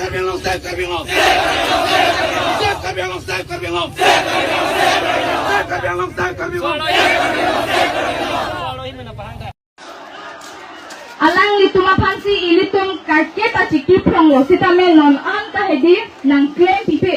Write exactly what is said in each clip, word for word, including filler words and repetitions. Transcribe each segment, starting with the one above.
Karbi Anglong, save Karbi Anglong. Save Karbi Anglong, save Karbi Anglong. Save Karbi Anglong, save Karbi Anglong. Save Karbi Anglong, save Karbi Anglong. Alanglitum aphansi ilitum karkep achiki phronglo sitame non anta hedi nangklem pipe.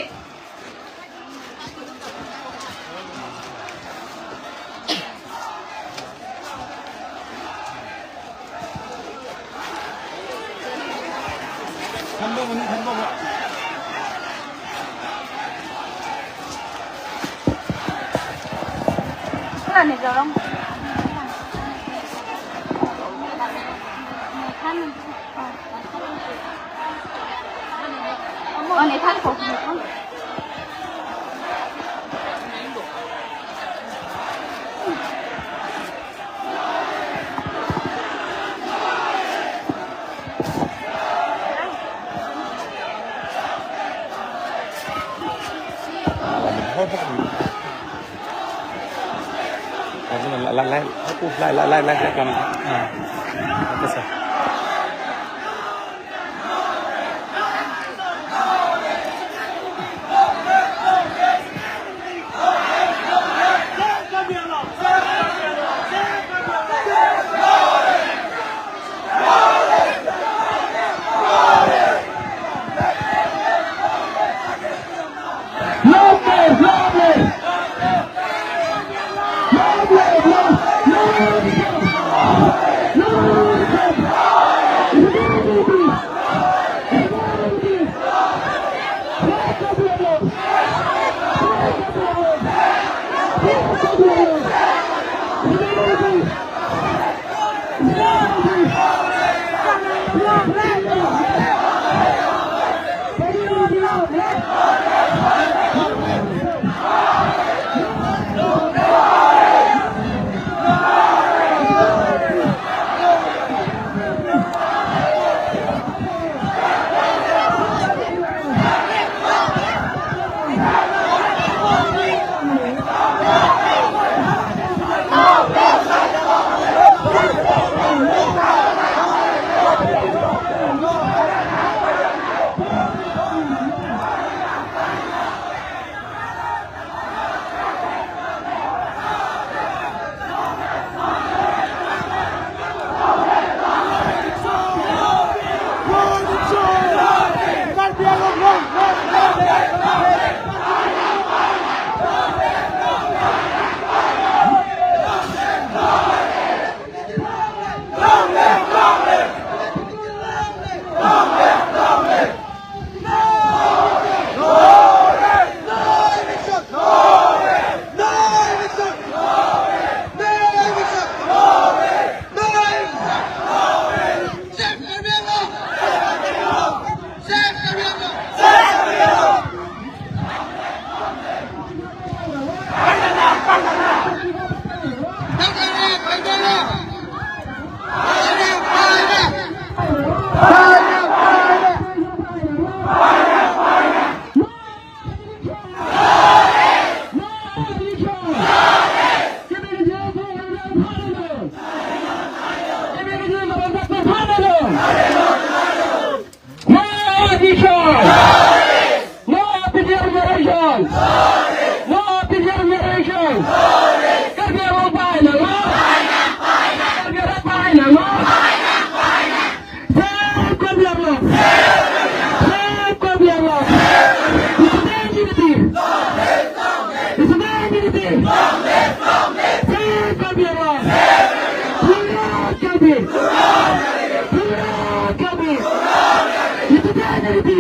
Lai, lai, lai, lai, lai, lai, lai, lai, lai, lai, lai. No addition! No P G R generation! No P G R generation! Karbi Anglong paina ma? Karbi Anglong paina ma? Save Karbi Anglong! Save Karbi Anglong! It's a dangerity! It's a dangerity! Save Karbi Anglong! Pura Karbi! Pura Karbi! It's a dangerity!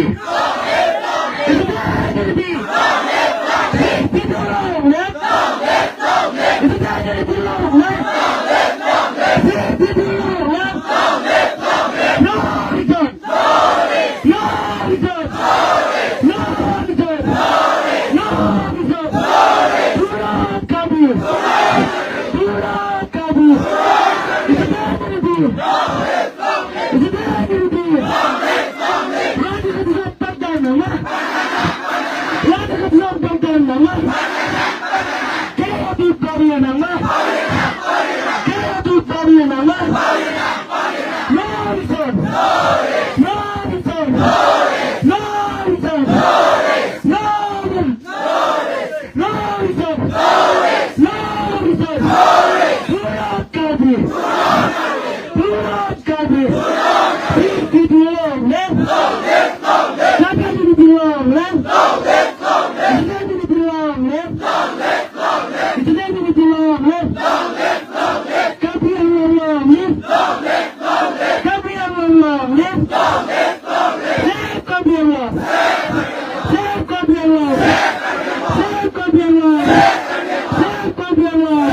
It's a dangerity! Save Karbi Anglong! It's a dangerity! Long live! Save Karbi Anglong! No return! No return! No return! No return! Pura Karbi! Pura Karbi! It's a dangerity! It's a dangerity! Rani Kutizat Pagdang Nama! Rani Kutizat Pagdang Nama! Kaya tu Karbi Anglong! Kaya tu Karbi Anglong! No return! No return! No return! No return! No return! No return! Pura Karbi! Pura Karbi! Save Karbi Anglong! Save Karbi Anglong! Save Karbi Anglong! Karbi Anglong long live! Karbi Anglong long live! Save Karbi Anglong! Save Karbi Anglong! Save Karbi Anglong! Save Karbi Anglong!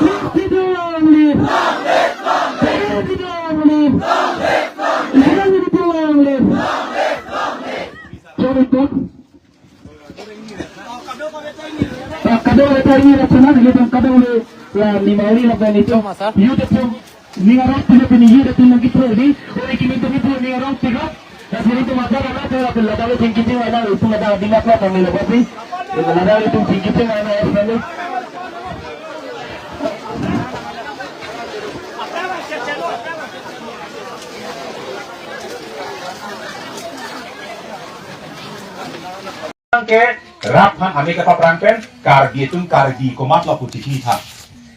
Save Karbi Anglong long live! Save Karbi Anglong long live! Save Karbi Anglong long live! Sorry, Pak. Kadokave ta arni rachana, nelitum kadokave la nimauli lapen nelitum youth atum ning arong pilo pini youth atum nangkipro di, ore kimi tum ipu ning arong pilo. Lasi nelitum ajak anak pilo pilo, ladak le thengki theng aina, itum ladak di mak ladak pamilo pasi. Ladak le itum thengki theng aina, family. Ke rat aphan ame kapaprang pen Karbi atum Karbi komatlo pu chechinitha.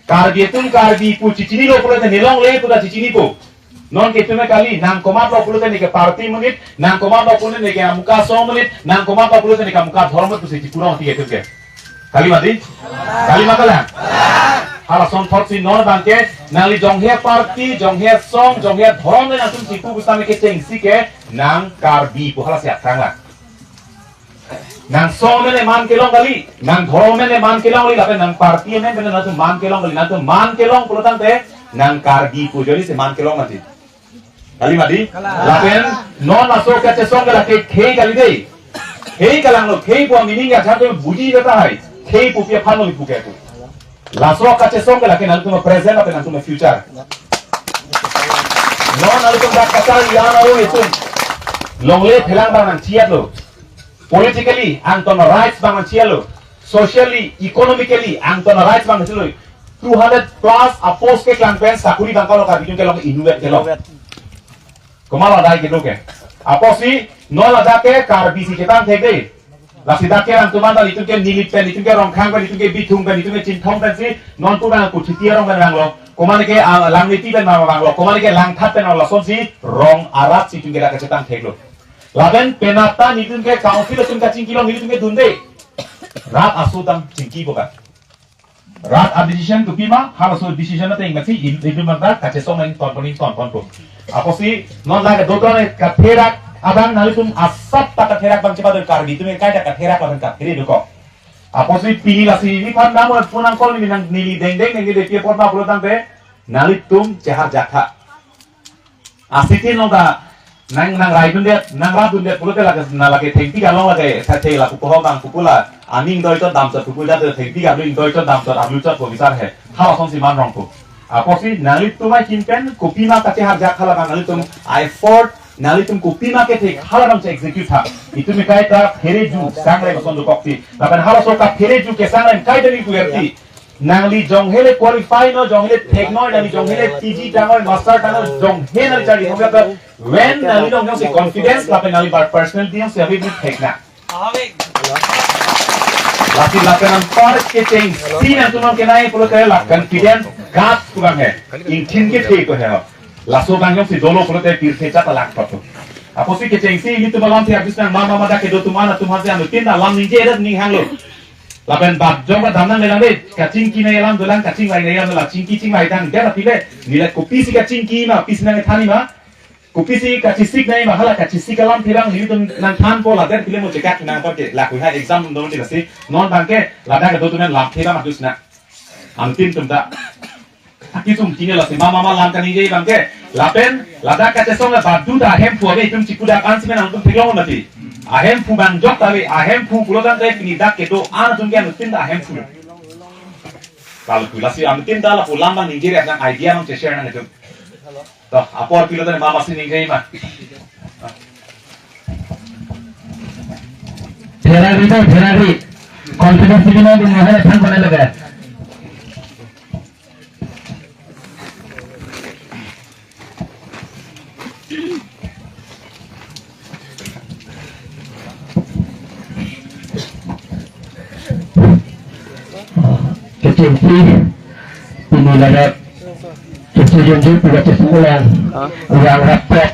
Karbi atum Karbi pu chechinilo pulote nelongle pu ta chechinipo. Nonke itum kali, nang komatlo pulote neke party monit, nang komatlo pulote neke amuka asong monit, nang komatlo pulote neke amuka adhorom monit pusi chipurong ti itum ke. Kali mati? Kali ma kalang? Hala asonthotsi non abangke nangli jonghe party, jonghe asong, jonghe adhorom le nangtum chipu pusitame kechengsi ke nang Karbi pu halasi aphrang lang. Nang asong amen man kelong kali, nang dhorom amen man kelong kali, lapen nang party amen pen nangtum man kelong kali, nangtum man kelong pulotangte nang Karbi pu ajoinesi man kelong mati. Kali mati? Lapen non laso kachesong ke lake khei kali dei. Khei kalanglo, khei pu meaning ya jate buji jata hai. Khei pu pi aphan lo ipu ke pu. Laso kachesong ke lake nangtum present lapen nangtum future. Non nangtum dak kachar ya na ro itum. Longle phelang abang nangchiatlo. Politically angton rights abang nangchiatlo. Socially, economically angton rights abang nangchiatlo. Two hundred plus a post keklang pen sakuri abang kalo Karbi atum kelong inutvet kelong. Komatlo dai kedo ke. Apotsi non ladak ke Karbi si chethan thek dei. Lasi dak ke nangtum anta itum ke Nilip pen, itum ke Rongkhang pen, itum ke Bithung pen, itum ke Chinthong pensi non pu abang Kuthiti arong pen vanglo. Komat ke, ah, Langneti pen ma vanglo. Komat ke Langthat pen vanglo, lasonsi rong arat si itum ke dak kachethan theklo. Lapen penap ta nelitum ke council atum kachingki along nelitum ke dun dei. Rat aso dam chingkipo ka. Rat a decision kopima, halaso decision ateng masi, i-, itum anta kachesong ingtonpon ingtonponpo. Apotsi non lake dotone katherak abang nangtum asap ta katherak abang chepadun, Karbi atum kaita katherak abang kathere dokok. Apotsi pini lasi niphan namun phone angkol ni nang neli dengdeng neli depi apot ma pulotangte nangtum cheharjak tha. Asitin long ta nang, nang rai dundet, nang rat dundet pulote lake, na lake thengpi kalong lake, sa thei la pupo abang pupo la, aning doi chot dam chot pupo jat thengpi kalu doi chot dam chot alu chot pu bisar he. Hal asonsi man rongpo. Apotsi nanglitum ahin pen kopima kacheharjak hala abang nanglitum effort Nanglitum kopima kethe hala nangche-execute tha. Itum ekai ta phereju sangrem ason dokokti. Lapen halaso kaphereju kesangrem kaita neli puverti. Nangli jonghele qualify non, jonghele thek non, nangli jonghele P G tang non, master tang non, jonghe nangli charli thongkep ta, when nangli nong jongsi confidence lapen nangli bar personality jongsi ave, neli thek nang. Lasi lapen anpar kechengsi nangtum nangkenai pulote la confidence gap pu abang he. Ingthin kethe ko he ho. Laso abang jongsi dolo pulote pirthe chat alang thot. Apotsi kechengsi ilitum alamthe abis nang mama mada kedo atum an atum hasi anutin alam ningje edat ning hanglo. Lapen bap jong ba damnang lelang de, kachingki nangji alam dolang, kachingvai nangji alam dolang, chingki chingvai tang, dia la pile, neli la kopisi kachingki ma, pisi nangthan ma, kopisi kachesik nangji ma, hala kachesik alamthe abang, nelitum nangthanpo la, dia pile mo chekat nang pa ke, la koi ha exam dun dun lasi, non abang ke, ladak kedo atum an lamthe abang adus na. Anutin atum ta. Akisung chini lasi mama mama lam kaningje abang ke. Lapen, ladak kachesong la badu ta ahemphu ave itum chipudak an simen nangtum theklong mati. Ahemphu abang jok ta ave, ahemphu pulo tangte pini dak kedo an atum ke anutin ta ahemphu. Kalau pu lasi anutin ta lapu lam abang ningje re abang idea nang che-share nang itum. To, apor pulote mama si ningje ma. Ferrari to, Ferrari. Confidence bina din mo hai than bana laga. Kechengsi, pini ladak, kechengsi jengsi, pura kechengsi ulang, ulang rapet.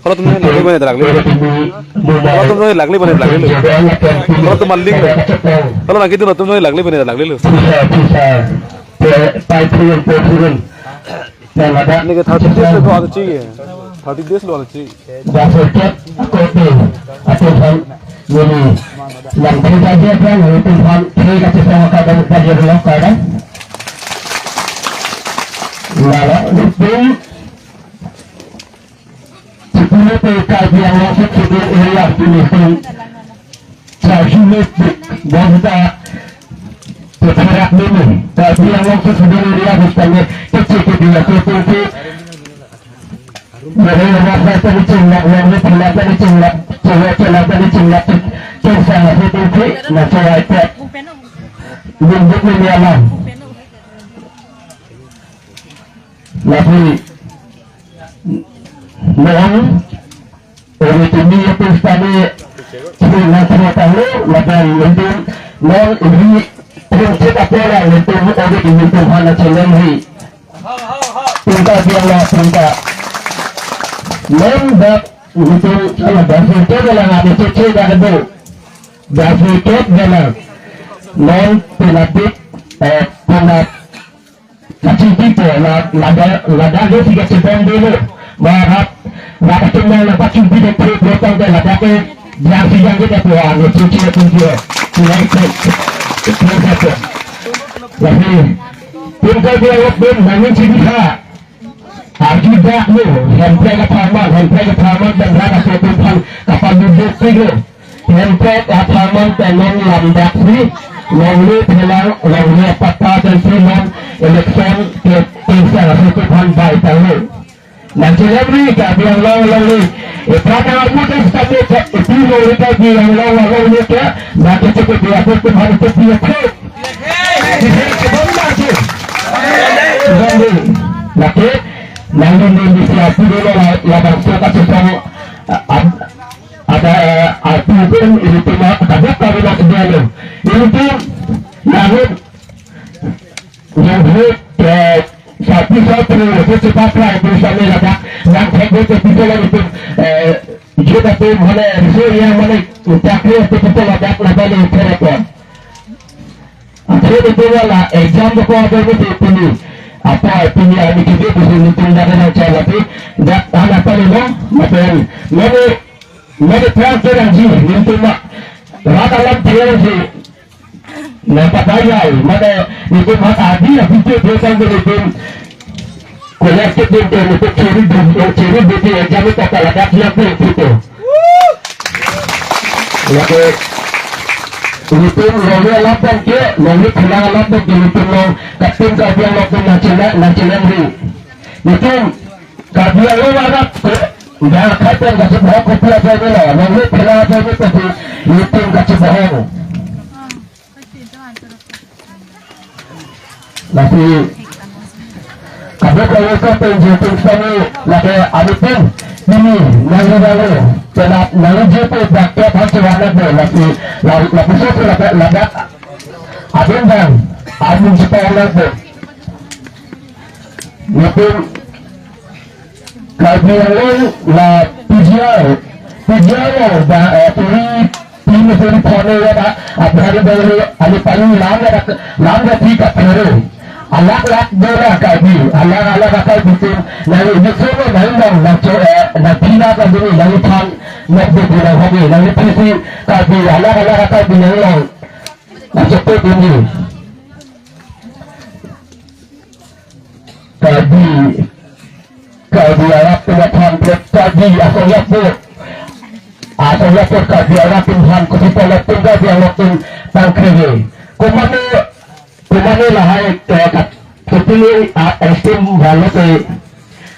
Kalau tum nangli lagli bane lagli. Kalau tum nangli lagli bane lagli. Kalau tum malik. Kalau lagi tu tum nangli lagli bane lagli lo. Bisa, bisa. Pe-, pai turun, pe turun. Yang ada. Ini ke thirty days lo ada chi. Thirty days lo ada chi. Dah setiap aku tu, aku han ini. Yang kerja dia kan, itu han, saya kata sama kadang belajar lokal kan. Lalu, itu Sipulite Karbi Anglong Sub-Schedule Area pini pen charjunit bonta petherak nini Karbi Anglong Sub-Schedule Area bistane kecil ke dia ke tungsi. Mereka rasa tadi cingnak, yang ni pula tadi cingnak, cewek cingnak tadi cingnak, cingsak tadi tungsi, nah cewek itu. Bumbuk nini alam. Lagi non, ori tumi itu sekali, sehingga semua tahu, laban mungkin non ori prinsip apa lah, untuk ori tumi itu hana challenge. Pinta dia lah, pinta. Non dak itu, kalau dah itu dalam ada cece dah ada. Dah itu dalam. Non penapit, eh, penap Kachingki po, la, ladak, ladak ke tiga cebong dulu. Barat, ladak ke mau lepas cingki dek perut lotang ke ladak ke yang siang kita po, anu, cuci, cuci. Tidak ikut. Tidak ikut. Lagi, tinggal dia lep pun, bangun sini ha. Arju dak lo, hemprek apharman, hemprek apharman dan rana sopun pan, kapan duduk tiga. Hemprek apharman pen non lamdak si, longle phelang, longle patta pen si non election ke pengsa satu phan bai tahu. Nang chelam ri Karbi Anglong longle. Epra nang amu tes kami ke, epi longle Karbi Anglong longle ke, nang kecek ke dia pun Tuhan itu dia pun. Di sini kebon lagi. Kebon di. Lagi, nang di, di, di siapa dulu lah, lah bangsa kasih sama, ah, ah, Ada, eh, arti pun ilitum ma, kaduk kami mas dialog. Ilitum, namun, yang hut, eh, satu satu, itu cepat lah, itu sampai ladak, yang saya buat itu dalam itu, eh, juga tu mana, so yang mana, tak dia tu betul ladak, ladak itu apa? Akhir itu wala, exam tu kau ada itu pini. Apa pini, ami kita bisa nonton dah ada cara tapi, dah anak paling mau, macam, mana Mane pran terang ji, nelitum ma, rat alam terang ji. Na patayai, mane nelitum ma adi na video dia sang nelitum. Kolektif nelitum, nelitum churi di, churi di, di, jami kata ladak yang tu, tu. Lagi, nelitum longle alam bang ke, longle phelang alam bang ke, nelitum long, kapten ka biang nelitum national, national ri. Nelitum, Karbi Anglong arat ke, dak akhai pen kachibohong kopi ajoine lo, nangli phela ajoine kopi, ilitum kachibohong. Lasi, kabut lalu sa pen jilting sani, lake abitin, ini, nangli lalu, penap, nangli jitu, dak ke, phan chuan na bo, lasi, la-, lapuson si ladak, ladak, abin bang, abin si pang na bo. Ilitum, Karbi Anglong la P G R, P G R lo ba, eh, turi, turi, turi phone ya ba, abhari bali, ali pani lam ya ba, lam ya ti ka phero. Alak lak dona Karbi, alak alak Karbi tin, nangli biso lo nangli long, nangcho, eh, nangphi na ka duni, nangli phan, nangli duni, nangli hobi, nangli phisi, Karbi, alak alak Karbi nangli long. Nangcho pe duni. Karbi, Karbi arat tum aphan pret Karbi asong yapot. Asong yapot Karbi arat tum aphan kopi pala tum Karbi arat tum tangkri. Komane, komane lahai ke kat, kepilih a, estim balo ke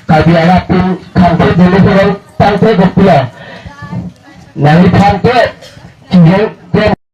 Karbi arat tum khampe dulu orang tangkri kopila. Nangliphan ke, chiyong,